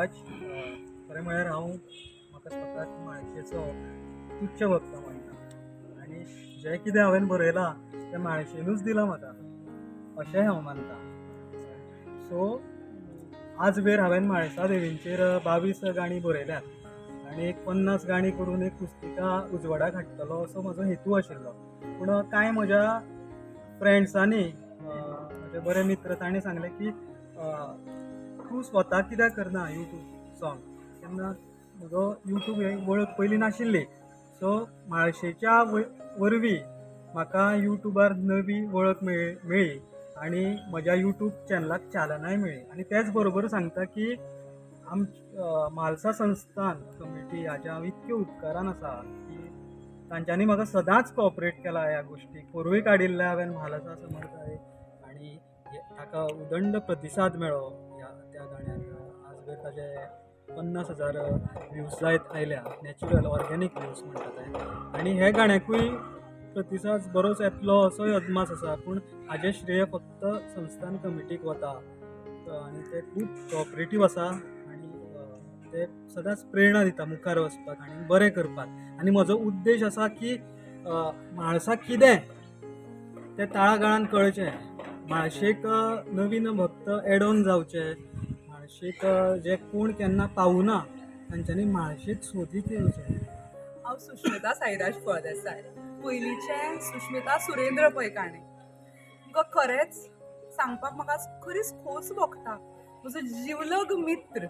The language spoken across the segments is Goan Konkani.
गौराज. खरें म्हळ्यार हांव म्हाका स्वताक म्हाळशेचो तुच्छ भक्त मानता आनी जें कितें हांवें बरयलां तें म्हाळशेनूच दिलां म्हाका, अशेंय हांव मानता. सो आज वेर हांवें म्हाळसा देवींचेर 22 गाणी बरयल्यात आनी एक 50 गाणी करून एक पुस्तिका उजवाडाक हाडटलो असो म्हजो हेतू आशिल्लो. पूण कांय म्हज्या फ्रेंड्सांनी, म्हजे बरे मित्र, तांणी सांगलें की तूं स्वता कित्याक करना यूट्यूब सॉंग. तेन्ना म्हजो यूट्यूब हे वळख पयलीं नाशिल्ली. सो म्हाळशेच्या वरवीं म्हाका यूट्यूबार नवी वळख मेळ्ळी आनी म्हज्या यूट्यूब चॅनलाक चालनाय मेळ्ळी. आनी तेच बरोबर सांगता की म्हालसा संस्थान कमिटी हाज्या हांव इतके उपकारान आसा की तांच्यांनी म्हाका सदांच कॉपरेट केला ह्या गोश्टीक. पोरूय काडिल्लें हांवें म्हालसा समर्थ आनी ताका उदंड प्रतिसाद मेळ्ळो ह्या त्या गाण्याक. आजवेर ताजे 50,000 व्यूज जायत आयल्या, नॅचरल ऑर्गेनीक व्यूज म्हणटा ते. आनी हे गाण्याकूय प्रतिसाद बरोच येतलो असोय अदमास आसा. पूण हाजें श्रेय फक्त संस्थान कमिटीक वता आनी ते खूब कॉपरेटीव आसा आनी ते सदांच प्रेरणा दिता मुखार वचपाक आनी बरें करपाक. आनी म्हजो उद्देश आसा की म्हाळसा कितें तें तळागाळान कळचें, म्हाळशेक नवीन भक्त एड ऑन जावचे, म्हाळशेक जे कोण केन्ना पावना तांच्यांनी म्हाळशेक सोदीत येवचें. हांव सुश्मिता साईराज फळदेसाय, पयलींचें सुश्मिता सुरेंद्र पै काणे. तुमकां खरेंच सांगपाक म्हाका खरीच खोस भोगता. म्हजो जिवलग मित्र,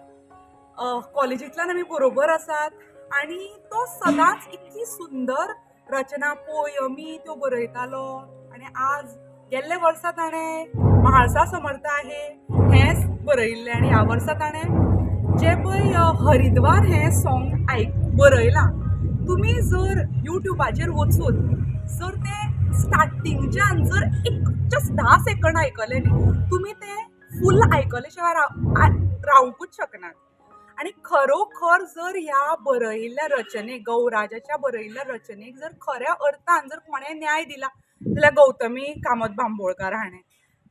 कॉलेजींतल्यान आमी बरोबर आसात आनी तो सदांच इतकी सुंदर रचना, पोयमी त्यो बरयतालो. आनी आज गेल्ले वर्सा ताणें म्हाळसा समर्थ आहे हें बरयिल्लें आनी ह्या वर्सा ताणें जें पळय हरिद्वार हें सॉंग बरयलां. तुमी जर यूट्यूबाचेर वचून जर तें स्टार्टिंगच्यान जर एक जस्ट 10 सेकंड आयकलें न्ही, तुमी तें फूल आयकले शिवाय रावंकूच शकनात. आनी खरोखर जर ह्या बरयिल्ल्या रचनेक, गौराजाच्या बरयिल्ल्या रचनेक जर खऱ्या अर्थान जर कोणें न्याय दिला जाल्यार गौतमी कामत बांबोळकार हाणें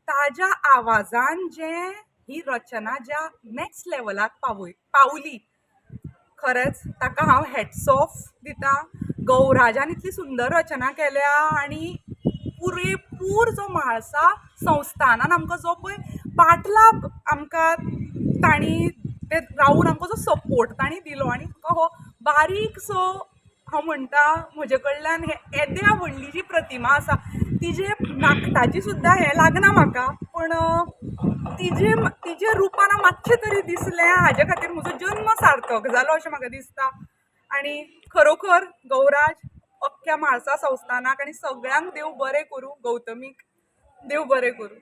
ताज्या आवाजान जें ही रचना ज्या नॅक्स्ट लेवलाक पावली, खरेंच ताका हांव हॅट्स ऑफ दिता. गौराजान इतली सुंदर रचना केल्या आनी पुरेपूर जो म्हाळसा संस्थानान आमकां जो पळय पाटलाभ आमकां तांणी ते रावून आमकां जो सपोर्ट तांणी दिलो आनी म्हाका हो बारीकसो हांव म्हणटा म्हजे कडल्यान हे येद्या व्हडली जी प्रतिमा आसा तिजे नाकटाची सुद्दां हें लागना म्हाका, पूण तिजे रुपान मातशें तरी दिसलें, हाजे खातीर म्हजो जन्म सार्थक जालो अशें म्हाका दिसता. आनी खरोखर गौराज अख्ख्या म्हाळसा संस्थानाक आनी सगळ्यांक देव बरें करूं, गौतमीक देव बरें करूं.